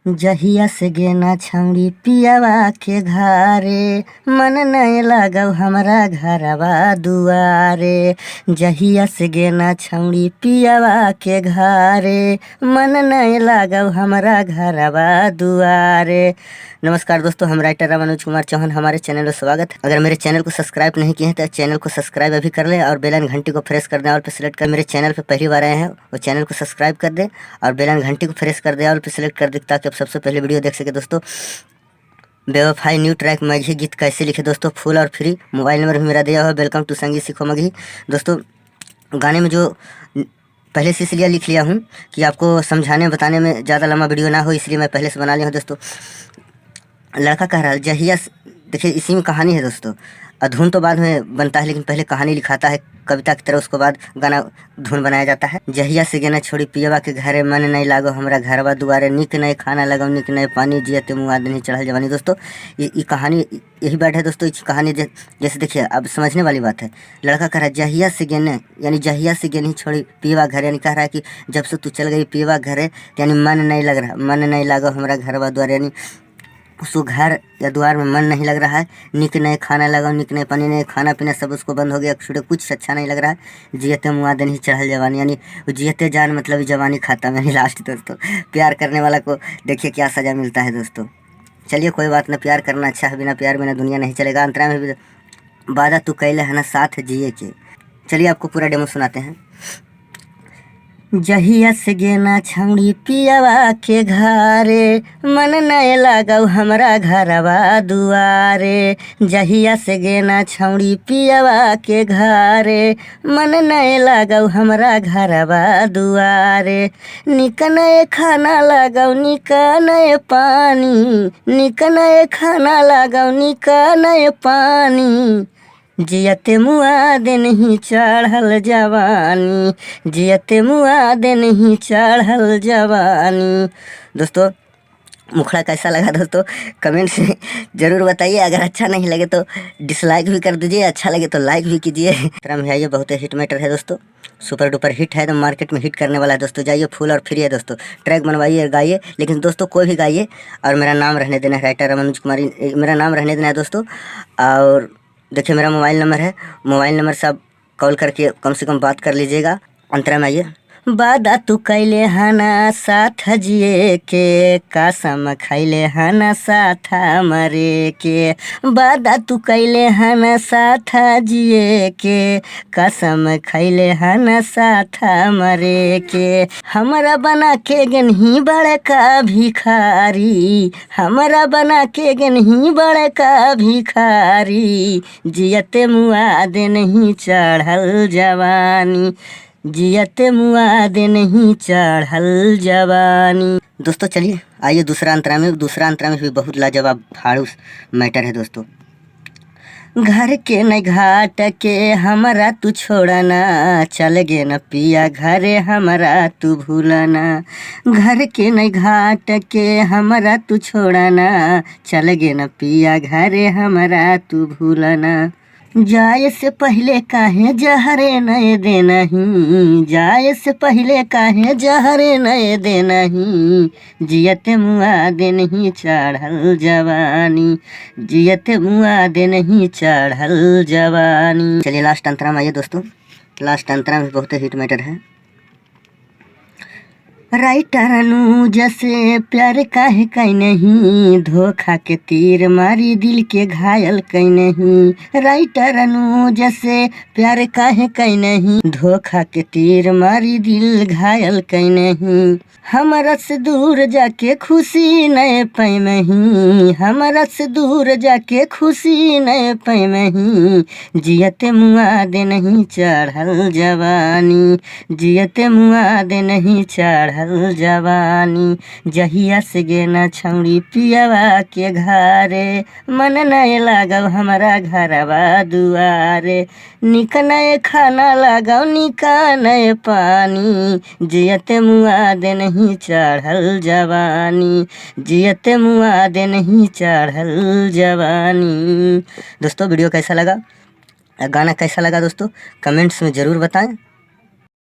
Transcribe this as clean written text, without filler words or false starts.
जहिया से गेना छौड़ी पियवा के घरे, मन नहीं लागौ हमरा घरवा दुआरे। जहिया से गेना छौड़ी पियवा के घरे, मन नहीं लागौ हमरा घरवा दुआरे। नमस्कार दोस्तों, हम राइटर मनोज कुमार चौहान, हमारे चैनल में स्वागत है। अगर मेरे चैनल को सब्सक्राइब नहीं किए हैं तो चैनल को सब्सक्राइब अभी कर ले और बेल आइकन घंटी को प्रेस कर दें और पे सेलेक्ट कर। मेरे चैनल पे पहली बार आए हैं वो चैनल को सब्सक्राइब कर दे और बेल आइकन घंटी को प्रेस कर दे और पे सेलेक्ट कर दे ताकि आप सबसे पहले वीडियो देख सके। दोस्तों, बेवफाई न्यू ट्रैक मगही गीत कैसे लिखे दोस्तों, फुल और फ्री। मोबाइल नंबर भी मेरा दिया हुआ है। Welcome to संगीत सीखो मगही। दोस्तों, गाने में जो पहले से इसलिए लिख लिया हूँ कि आपको समझाने बताने में ज़्यादा लंबा वीडियो ना हो, इसलिए मैं पहले से बना लिया हूँ। दोस्तों, लड़का कह रहा है जहिया, देखिए, इसी में कहानी है दोस्तों। धुन तो बाद में बनता है, लेकिन पहले कहानी लिखाता है कविता की तरह, उसके बाद गाना धुन बनाया जाता है। जहिया से गेना छोड़ी पियवा के घरे, मन नहीं लागो हमरा घरवा दुआरे। निक नहीं खाना लगो, निक नहीं पानी, जियते मुँह नहीं चढ़ल जवानी। दोस्तों, ये कहानी यही बैठ है दोस्तों। इस कहानी जैसे देखिए, अब समझने वाली बात है। लड़का कह रहा है जहिया से गेने, यानी जहिया से गेनी छोड़ी पियवा घरे, यानी कह रहा है कि जब से तू चल गई पियवा घरे, यानी मन नहीं लग रहा, मन नहीं लागो हमरा घरवा दुआरे, यानी उसको घर या द्वार में मन नहीं लग रहा है। निक नहीं खाना लगा, निक नहीं पानी, नहीं खाना पीना, सब उसको बंद हो गया। छूटे कुछ अच्छा नहीं लग रहा है। जियते मुआ नहीं चढ़ल जवानी, यानी जियते जान मतलब जवानी खाता यानी लास्ट। दोस्तों, प्यार करने वाला को देखिए क्या सज़ा मिलता है दोस्तों। चलिए, कोई बात ना, प्यार करना अच्छा है, बिना प्यार बिना दुनिया नहीं चलेगा। अंतरा में भी वादा तू कैले है ना साथ जिए के। चलिए, आपको पूरा डेमो सुनाते हैं। जहिया से गेना छौड़ी पियवा के घरे, मन नहीं लागौ हमरा घरवा दुआरे। जहिया से गेना छौड़ी पियवा के घरे, मन नहीं लागौ हमरा घरवा दुआरे। निक नहीं खाना लागौ, निक नहीं पानी, निक नहीं खाना लागौ, निक नहीं पानी। जियते मुआ नहीं चढ़ल जवानी, जियते मुआ नहीं चढ़ल जवानी। दोस्तों, मुखड़ा कैसा लगा दोस्तों, कमेंट से ज़रूर बताइए। अगर अच्छा नहीं लगे तो डिसलाइक भी कर दीजिए, अच्छा लगे तो लाइक भी कीजिए। तरह आइए, बहुत हिट मैटर है दोस्तों, सुपर डुपर हिट है, तो मार्केट में हिट करने वाला है दोस्तों। जाइए, फुल और फ्री है दोस्तों। ट्रैक बनवाइए और गाइए, लेकिन दोस्तों, कोई भी गाइए और मेरा नाम रहने देना है, राइटर मनोज कुमारी मेरा नाम रहने देना है दोस्तों। और देखिए, मेरा मोबाइल नंबर है, मोबाइल नंबर से आप कॉल करके कम से कम बात कर लीजिएगा। अंतरा में आइए। वादा तू कैले हना साथ जिए के, कसम खैले हना साथ मरे के। वादा तू कैले हना साथ जिए के, कसम खैले हना साथ मरे के। हमरा बना के गनही बड़का भिखारी, हमरा बना के गनही बड़का भिखारी। जियते मुआ दे नहीं चढ़ल जवानी, जियते मुआ दे नहीं चढ़ल जवानी। दोस्तों, चलिए आइए दूसरा अंतरा में। दूसरा अंतरा में भी बहुत लाजवाब फाड़ूस मैटर है दोस्तों। घर के न घाट के हमरा तू छोड़ना, चल गे न पिया घरे हमरा तू भूलना। घर के न घाट के हमरा तू छोड़ना, चल गे न पिया घरे हमरा तू भूलना। जाए से पहले काहे जहरे नए देनही, जाए से पहले काहे जहरे नए देनही। जियत मुआ दे नहीं चढ़ल जवानी, जियत मुआ दे नहीं चढ़ल जवानी। चलिए, लास्ट अंतरा में आइए दोस्तों। लास्ट अंतरा में बहुत हिट मैटर है। राइटर अनुज से प्यार काहे कई नहीं, धोखा के तीर मारी दिल के घायल कई नहीं। राइटर अनुज से प्यार काहे कई नहीं, धोखा के तीर मारी दिल घायल कई नहीं। हमरा से दूर जाके खुशी नहीं पैमही, हमरा से दूर जाके खुशी नहीं पैमही। जियते मुआ दे नहीं चढ़ल जवानी, जियते मुआ दे नहीं चढ़ल जवानी। जहिया से गेना छौड़ी पियवा के घरे, मन नहीं लागल हमरा घरवा दुआरे। निक नहीं खाना लागल, निक नहीं पानी, जियते मुआ दे नहीं चढ़ल जवानी, जियते मुआ दे नहीं चढ़ल जवानी। दोस्तों, वीडियो कैसा लगा, गाना कैसा लगा दोस्तों, कमेंट्स में ज़रूर बताएं।